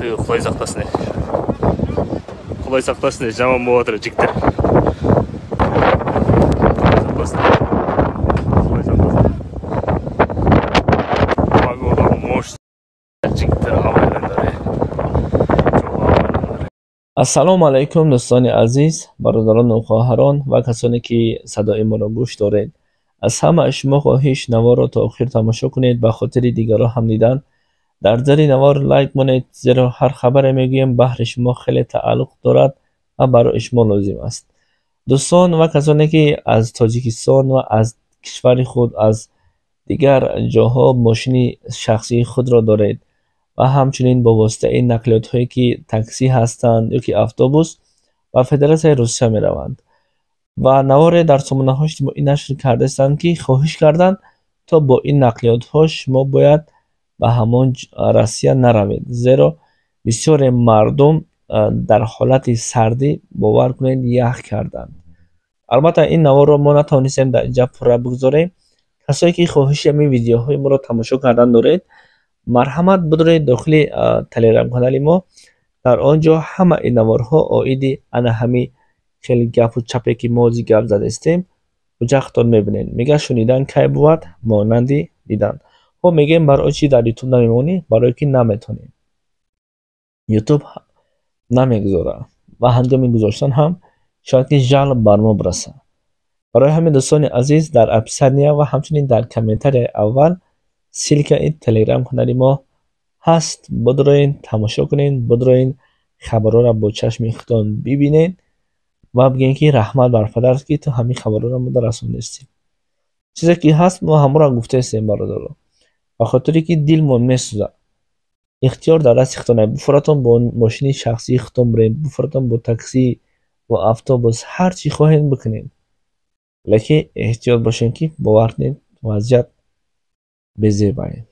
Құдай сақтасын, Құдай сақтасын, жаман болып жатыр, жігіттер. Құдай сақтасын, Құдай сақтасын. Погода мощь, жігіттер, абайлаңдар, жолға абайлаңдар. Ассалому алайкум, дӯстони азиз, бародарону хоҳарон ва касоне ки садои моро гӯш доред. Аз ҳамаи шумо хоҳиш: наворро то охир тамошо кунед, ба хотири дигарон ҳам дидан. Дар зери навор лайк монед, зеро ҳар хабаре мегӯем, баҳри шумо хеле тааллуқ дорад ва барои шумо лозим аст. Дӯстон ва касоне ки аз Тоҷикистон ва аз кишвари худ, аз дигар ҷоҳо мошини шахсии худро доред ва ҳамчунин бо воситаи нақлиётҳое ки таксӣ ҳастанд ё ки автобус ба Федератсияи Русия мераванд ва наворе дар сомонаҳои иҷтимоӣ нашр кардаистанд, ки хоҳиш карданд, то бо ин нақлиётҳо шумо бояд ба ҳамон Россия наравед, зеро бисёре мардум дар ҳолати сардӣ, бовар кунед, ях карданд. Албатта, ин наворро мо натавонистем дар инҷа пурра бигузорем. Касое ки хоҳиши ҳамин видеоҳои моро тамошо кардан доред, марҳамат, бидоред дохили телеграм-канали мо. Дар он ҷо ҳама ин наворҳо оиди ана ҳамин хеле гапу чапе ки мо ҳозир гап задаистем, ҳуҷҷатон мебинед. Мегӯяд, шунидан кай бувад монанди дидан. Хоб, мегӯем, барои чӣ дар Ютуб намемонӣ? Барое ки наметонем, Ютуб намегузорад ва ҳангоми гузоштан ҳам шояд ки жалоб бар мо бирасад. Барои ҳамин, дӯстони азиз, дар описания ва ҳамчунин дар комментарияи аввал ссылкаи телеграм-канали мо ҳаст. Бидроен, тамошо кунед, бидроен, хабарҳоро бо чашми худтон бибинед ва бигӯед, ки раҳмат бар падарат, ки ту ҳамин хабарҳоро мода расондистӣ. Чизе ки ҳаст, мо ҳамонро гуфтаистем, бародаро, ба хотире ки дилмон месӯзад. Ихтиёр дар дасти худтон. Буфуратон, бо мошини шахсии худтон биред, буфуратон, бо таксӣ, бо автобус, ҳар чӣ хоҳед бикунед, лекин эҳтиёт бошед, ки бовар кунед, вазъият безебае.